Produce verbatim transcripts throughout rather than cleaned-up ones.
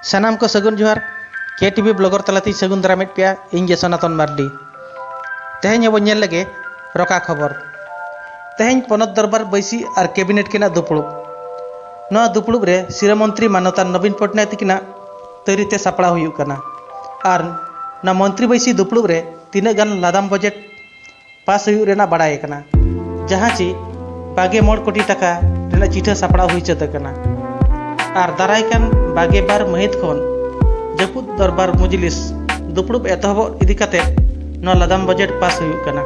ᱥᱟᱱᱟᱢ ᱠᱚ ᱥᱟᱹᱜᱩᱱ ᱡᱚᱦᱟᱨ᱾ ᱠᱮ ᱴᱤ ᱵᱷᱤ ᱵᱞᱚᱜᱟᱨ ᱛᱟᱞᱟᱛᱮᱧ ᱥᱟᱹᱜᱩᱱ ᱫᱟᱨᱟᱢᱮᱫ ᱯᱮᱭᱟ᱾ ᱤᱧ ᱜᱮ ᱥᱚᱱᱟᱛᱚᱱ ᱢᱟᱨᱰᱤ᱾ ᱛᱮᱦᱮᱧ ᱟᱵᱚ ᱧᱮᱞ ᱞᱮᱜᱮ ᱨᱚᱠᱟ ᱠᱷᱚᱵᱚᱨ᱾ ᱛᱮᱦᱮᱧ ᱯᱚᱱᱚᱛ ᱫᱚᱨᱵᱟᱨ ᱵᱟᱹᱭᱥᱤ ᱟᱨ ᱠᱮᱵᱤᱱᱮᱴ ᱠᱤᱱᱟᱜ ᱫᱩᱯᱲᱩᱵ᱾ ᱱᱚᱣᱟ ᱫᱩᱯᱲᱩᱵ ᱨᱮ ᱥᱤᱨᱟᱹ ᱢᱚᱱᱛᱨᱤ ᱢᱟᱱᱚᱛᱟᱱ ᱱᱚᱵᱤᱱ ᱯᱚᱴᱱᱟᱭᱮᱠ ᱛᱤᱠᱤᱱᱟᱜ ᱛᱟᱹᱨᱤᱛᱮ ᱥᱟᱯᱲᱟᱣ ᱦᱩᱭᱩᱜ ᱠᱟᱱᱟ᱾ ᱟᱨ ᱱᱚᱣᱟ ᱢᱚᱱᱛᱨᱤ ᱵᱟᱹᱭᱥᱤ ᱫᱩᱯᱲᱩᱵ ᱨᱮ ᱛᱤᱱᱟᱹᱜ ᱜᱟᱱ ᱞᱟᱫᱟᱢ ᱵᱟᱡᱮᱴ ᱯᱟᱥ ᱦᱩᱭᱩᱜ ᱨᱮᱱᱟᱜ ᱵᱟᱲᱟᱭ ᱟᱠᱟᱱᱟ, ᱡᱟᱦᱟᱸ ᱪᱮ ᱵᱟᱜᱮ ᱢᱚᱬ ᱠᱳᱴᱤ ᱴᱟᱠᱟ ᱨᱮᱱᱟᱜ ᱪᱤᱴᱷᱟᱹ ᱥᱟᱯᱲᱟᱣ ᱦᱩᱭ ᱥᱟᱹᱛ ᱟᱠᱟᱱᱟ᱾ ᱟᱨ ᱫᱟᱨᱟᱭ ᱠᱟᱱ ᱵᱟᱜᱮ ᱵᱟᱨ ᱢᱟᱹᱦᱤᱛ ᱠᱷᱚᱱ ᱡᱟᱹᱯᱩᱫ ᱫᱚᱨᱵᱟᱨ ᱢᱩᱡᱽᱞᱤᱥ ᱫᱩᱯᱲᱩᱵ ᱮᱛᱚᱦᱚᱵᱚᱜ ᱤᱫᱤ ᱠᱟᱛᱮ ᱱᱚᱣᱟ ᱞᱟᱫᱟᱢ ᱵᱟᱡᱮᱴ ᱯᱟᱥ ᱦᱩᱭᱩᱜ ᱠᱟᱱᱟ᱾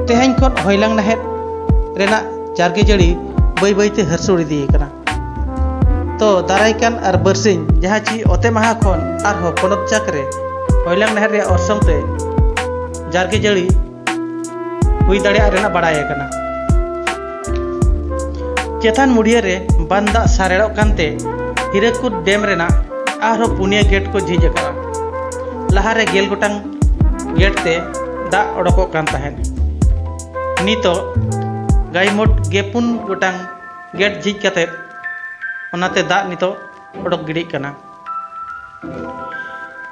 ᱛᱮᱦᱮᱧ ᱠᱷᱚᱱ ᱦᱚᱭᱞᱟᱝ ᱱᱟᱦᱮᱫ ᱨᱮᱱᱟᱜ ᱡᱟᱨᱜᱮ ᱡᱟᱹᱲᱤ ᱵᱟᱹᱭ ᱵᱟᱹᱭᱛᱮ ᱦᱟᱹᱨᱥᱩᱲ ᱤᱫᱤᱭ ᱠᱟᱱᱟ᱾ ᱛᱚ ᱫᱟᱨᱟᱭ ᱠᱟᱱ ᱟᱨ ᱵᱟᱨᱥᱤᱧ ᱡᱟᱦᱟᱸ ᱪᱮ ᱚᱛᱮ ᱢᱟᱦᱟ ᱠᱷᱚᱱ ᱟᱨᱦᱚᱸ ᱯᱚᱱᱚᱛ ᱡᱟᱠ ᱨᱮ ᱦᱚᱭᱞᱟᱝ ᱱᱟᱦᱮᱫ ᱨᱮᱭᱟᱜ ᱚᱨᱥᱚᱝ ᱛᱮ ᱡᱟᱨᱜᱮ ᱡᱟᱹᱲᱤ ᱦᱩᱭ ᱫᱟᱲᱮᱭᱟᱜ ᱨᱮᱱᱟᱜ ᱵᱟᱲᱟᱭ ᱟᱠᱟᱱᱟ᱾ ᱪᱮᱛᱟᱱ ᱢᱩᱲᱤᱭᱟᱹ ᱨᱮ ᱵᱟᱱ ᱫᱟᱜ ᱥᱟᱨᱮᱲᱚᱜ ᱠᱟᱱᱛᱮ ᱦᱤᱨᱟᱹᱠᱩᱫ ᱰᱮᱢ ᱨᱮᱱᱟᱜ ᱟᱨᱦᱚᱸ ᱯᱩᱱᱭᱟᱹ ᱜᱮᱴ ᱠᱚ ᱡᱷᱤᱡ ᱟᱠᱟᱫᱼᱟ᱾ ᱞᱟᱦᱟᱨᱮ ᱜᱮᱞ ᱜᱚᱴᱟᱝ ᱜᱮᱴ ᱛᱮ ᱫᱟᱜ ᱚᱰᱚᱠᱚᱜ ᱠᱟᱱ ᱛᱟᱦᱮᱸᱫ᱾ ᱱᱤᱛᱚᱜ ᱜᱟᱭᱢᱳᱴ ᱜᱮᱯᱩᱱ ᱜᱚᱴᱟᱝ ᱜᱮᱴ ᱡᱷᱤᱡ ᱠᱟᱛᱮ ᱚᱱᱟᱛᱮ ᱫᱟᱜ ᱱᱤᱛᱚᱜ ᱚᱰᱚᱠ ᱜᱤᱰᱤᱜ ᱠᱟᱱᱟ᱾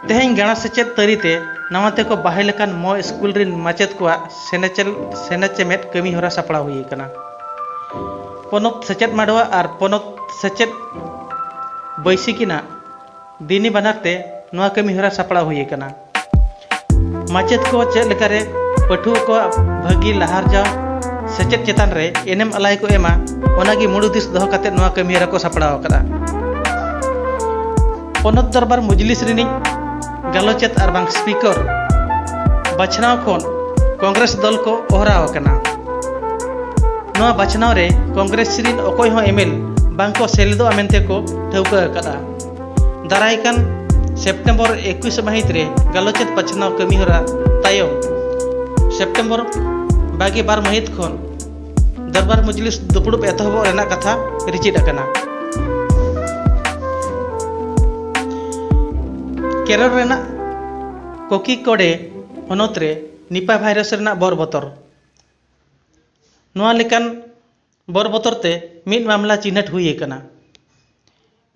ᱛᱮᱦᱮᱧ ᱜᱟᱬᱟ ᱥᱮᱪᱮᱫ ᱛᱟᱹᱨᱤ ᱛᱮ ᱱᱟᱣᱟ ᱛᱮᱠᱚ ᱵᱟᱦᱟᱞ ᱟᱠᱟᱱ ᱢᱚ ᱥᱠᱩᱞ ᱨᱤᱱ ᱢᱟᱪᱮᱫ ᱠᱚᱣᱟᱜ ᱥᱮᱱᱮᱪᱮᱞ-, ᱥᱮᱱᱮᱪᱮᱢᱮᱫ ᱠᱟᱹᱢᱤ ᱦᱚᱨᱟ ᱥᱟᱯᱲᱟᱣ ᱦᱩᱭ ᱟᱠᱟᱱᱟ᱾ ᱯᱚᱱᱚᱛ ᱥᱮᱪᱮᱫ ᱢᱟᱰᱣᱟ ᱟᱨ ᱯᱚᱱᱚᱛ ᱥᱮᱪᱮᱫ ᱵᱟᱹᱭᱥᱤ ᱠᱤᱱᱟᱜ ᱫᱤᱱᱤ ᱵᱟᱱᱟᱨ ᱛᱮ ᱱᱚᱣᱟ ᱠᱟᱹᱢᱤ ᱦᱚᱨᱟ ᱥᱟᱯᱲᱟᱣ ᱦᱩᱭ ᱟᱠᱟᱱᱟ᱾ ᱢᱟᱪᱮᱫ ᱠᱚ ᱪᱮᱫ ᱞᱮᱠᱟᱨᱮ ᱯᱟᱹᱴᱷᱩᱣᱟᱹ ᱠᱚᱣᱟᱜ ᱵᱷᱟᱹᱜᱤ ᱞᱟᱦᱟᱨᱡᱟᱣ ᱥᱮᱪᱮᱫ ᱪᱮᱛᱟᱱ ᱨᱮ ᱮᱱᱮᱢ ᱟᱞᱟᱭ ᱠᱚ ᱮᱢᱟ, ᱚᱱᱟᱜᱮ ᱢᱩᱲ ᱩᱫᱤᱥ ᱫᱚᱦᱚ ᱠᱟᱛᱮ ᱱᱚᱣᱟ ᱠᱟᱹᱢᱤ ᱦᱚᱨᱟ ᱠᱚ ᱥᱟᱯᱲᱟᱣ ᱟᱠᱟᱫᱟ᱾ ᱯᱚᱱᱚᱛ ᱫᱚᱨᱵᱟᱨ ᱢᱩᱡᱽᱞᱤᱥ ᱨᱤᱱᱤᱡ ᱜᱟᱞᱚᱪᱮᱫ ᱟᱨ ᱵᱟᱝ ᱥᱯᱤᱠᱚᱨ ᱵᱟᱪᱷᱱᱟᱣ ᱠᱷᱚᱱ ᱠᱚᱝᱜᱨᱮᱥ ᱫᱚᱞ ᱠᱚ ᱚᱦᱨᱟᱣ ᱟᱠᱟᱱᱟ᱾ ᱱᱚᱣᱟ ᱵᱟᱪᱷᱱᱟᱣ ᱨᱮ ᱠᱚᱝᱜᱨᱮᱥ ᱨᱤᱱ ᱚᱠᱚᱭ ᱦᱚᱸ ᱮᱢᱮᱞ ᱵᱟᱝ ᱠᱚ ᱥᱮᱞᱮᱫᱚᱜᱼᱟ ᱢᱮᱱᱛᱮ ᱠᱚ ᱴᱷᱟᱹᱣᱠᱟᱹ ᱟᱠᱟᱫᱼᱟ᱾ ᱫᱟᱨᱟᱭ ᱠᱟᱱ ᱥᱮᱯᱴᱮᱢᱵᱚᱨ ᱮᱠᱩᱥ ᱢᱟᱹᱦᱤᱛ ᱨᱮ ᱜᱟᱞᱚᱪᱮᱫ ᱵᱟᱪᱷᱱᱟᱣ ᱠᱟᱹᱢᱤ ᱦᱚᱨᱟ ᱛᱟᱭᱚᱢ ᱥᱮᱯᱴᱮᱢᱵᱚᱨ ᱵᱟᱜᱮ ᱵᱟᱨ ᱢᱟᱹᱦᱤᱛ ᱠᱷᱚᱱ ᱫᱚᱨᱵᱟᱨ ᱢᱚᱡᱽᱞᱤᱥ ᱫᱩᱯᱲᱩᱵ ᱮᱛᱚᱦᱚᱵᱚᱜ ᱨᱮᱱᱟᱜ ᱠᱟᱛᱷᱟ ᱨᱤᱪᱤᱫ ᱟᱠᱟᱱᱟ᱾ ᱠᱮᱨᱚᱞ ᱨᱮᱱᱟᱜ ᱠᱚᱠᱤᱠᱚᱰᱮ ᱦᱚᱱᱚᱛ ᱨᱮ ᱱᱤᱯᱟ ᱵᱷᱟᱭᱨᱟᱥ ᱨᱮᱱᱟᱜ ᱵᱚᱨ ᱵᱚᱛᱚᱨ᱾ ᱱᱚᱣᱟ ᱞᱮᱠᱟᱱ ᱵᱚᱨ ᱵᱚᱛᱚᱨ ᱛᱮ ᱢᱤᱫ ᱢᱟᱢᱞᱟ ᱪᱤᱱᱦᱟᱹᱴ ᱦᱩᱭ ᱟᱠᱟᱱᱟ᱾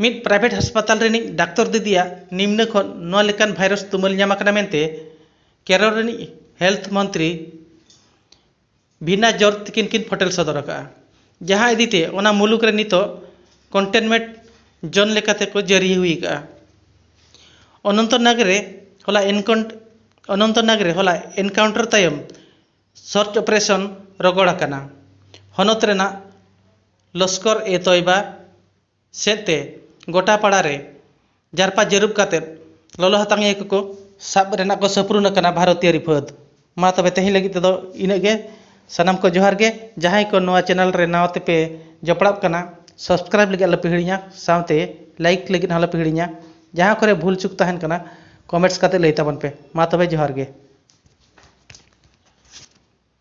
ᱢᱤᱫ ᱯᱨᱟᱭᱵᱷᱮᱴ ᱦᱟᱥᱯᱟᱛᱟᱞ ᱨᱤᱱᱤᱡ ᱰᱟᱠᱛᱚᱨ ᱫᱤᱫᱤᱭᱟᱜ ᱱᱤᱢᱱᱟᱹ ᱠᱷᱚᱱ ᱱᱚᱣᱟ ᱞᱮᱠᱟᱱ ᱵᱷᱟᱭᱨᱟᱥ ᱛᱩᱢᱟᱹᱞ ᱧᱟᱢ ᱟᱠᱟᱱᱟ ᱢᱮᱱᱛᱮ ᱠᱮᱨᱚᱞ ᱨᱤᱱᱤᱡ ᱦᱮᱞᱛᱷ ᱢᱚᱱᱛᱨᱤ ᱵᱷᱤᱱᱟ ᱡᱚᱨ ᱛᱤᱠᱤᱱ ᱠᱤᱱ ᱯᱷᱚᱴᱮᱞ ᱥᱚᱫᱚᱨ ᱟᱠᱟᱫᱼᱟ, ᱡᱟᱦᱟᱸ ᱤᱫᱤᱛᱮ ᱚᱱᱟ ᱢᱩᱞᱩᱠ ᱨᱮ ᱱᱤᱛᱚᱜ ᱠᱚᱱᱴᱮᱱᱢᱮᱱᱴ ᱡᱳᱱ ᱞᱮᱠᱟᱛᱮ ᱠᱚ ᱡᱟᱹᱨᱤ ᱦᱩᱭ ᱟᱠᱟᱫᱼᱟ᱾ ᱚᱱᱚᱱᱛᱚᱱᱟᱜᱽ ᱨᱮ ᱦᱚᱞᱟ ᱮᱱᱠᱚᱱ ᱚᱱᱚᱱᱛᱚᱱᱟᱜᱽ ᱨᱮ ᱦᱚᱞᱟ ᱮᱱᱠᱟᱣᱩᱱᱴᱟᱨ ᱛᱟᱭᱚᱢ ᱥᱟᱨᱪ ᱚᱯᱟᱨᱮᱥᱚᱱ ᱨᱚᱜᱚᱲ ᱟᱠᱟᱱᱟ᱾ ᱦᱚᱱᱚᱛ ᱨᱮᱱᱟᱜ ᱞᱚᱥᱠᱚᱨ ᱮ ᱛᱚᱭᱵᱟ ᱥᱮᱫ ᱛᱮ ᱜᱚᱴᱟ ᱯᱟᱲᱟ ᱨᱮ ᱡᱟᱨᱯᱟ ᱡᱟᱹᱨᱩᱵ ᱠᱟᱛᱮᱫ ᱞᱚᱞᱚ ᱦᱟᱛᱟᱝᱤᱭᱟᱹ ᱠᱚᱠᱚ ᱥᱟᱵ ᱨᱮᱱᱟᱜ ᱠᱚ ᱥᱟᱹᱯᱨᱩᱱ ᱟᱠᱟᱱᱟ ᱵᱷᱟᱨᱚᱛᱤᱭᱟᱹ ᱨᱤᱯᱷᱟᱹᱫ᱾ ᱢᱟ ᱛᱚᱵᱮ ᱛᱮᱦᱮᱧ ᱞᱟᱹᱜᱤᱫ ᱛᱮᱫᱚ ᱤᱱᱟᱹᱜ ᱜᱮ᱾ ᱥᱟᱱᱟᱢ ᱠᱚ ᱡᱚᱦᱟᱨ ᱜᱮ᱾ ᱡᱟᱦᱟᱸᱭ ᱠᱚ ᱱᱚᱣᱟ ᱪᱮᱱᱮᱞ ᱨᱮ ᱱᱟᱣᱟ ᱛᱮᱯᱮ ᱡᱚᱯᱲᱟᱜ ᱠᱟᱱᱟ, ᱥᱟᱵᱥᱠᱨᱟᱭᱤᱵ ᱞᱟᱹᱜᱤᱫ ᱟᱞᱚᱯᱮ ᱦᱤᱲᱤᱧᱟ, ᱥᱟᱶᱛᱮ ᱞᱟᱭᱤᱠ ᱞᱟᱹᱜᱤᱫ ᱦᱚᱸ ᱟᱞᱚᱯᱮ ᱦᱤᱲᱤᱧᱟ᱾ ᱡᱟᱦᱟᱸ ᱠᱚᱨᱮ ᱵᱷᱩᱞ ᱪᱩᱠ ᱛᱟᱦᱮᱱ ᱠᱟᱱᱟ, ᱠᱚᱢᱮᱱᱴᱥ ᱠᱟᱛᱮ ᱞᱟᱹᱭ ᱛᱟᱵᱚᱱ ᱯᱮ᱾ ᱢᱟ ᱛᱚᱵᱮ ᱡᱚᱦᱟᱨ ᱜᱮ᱾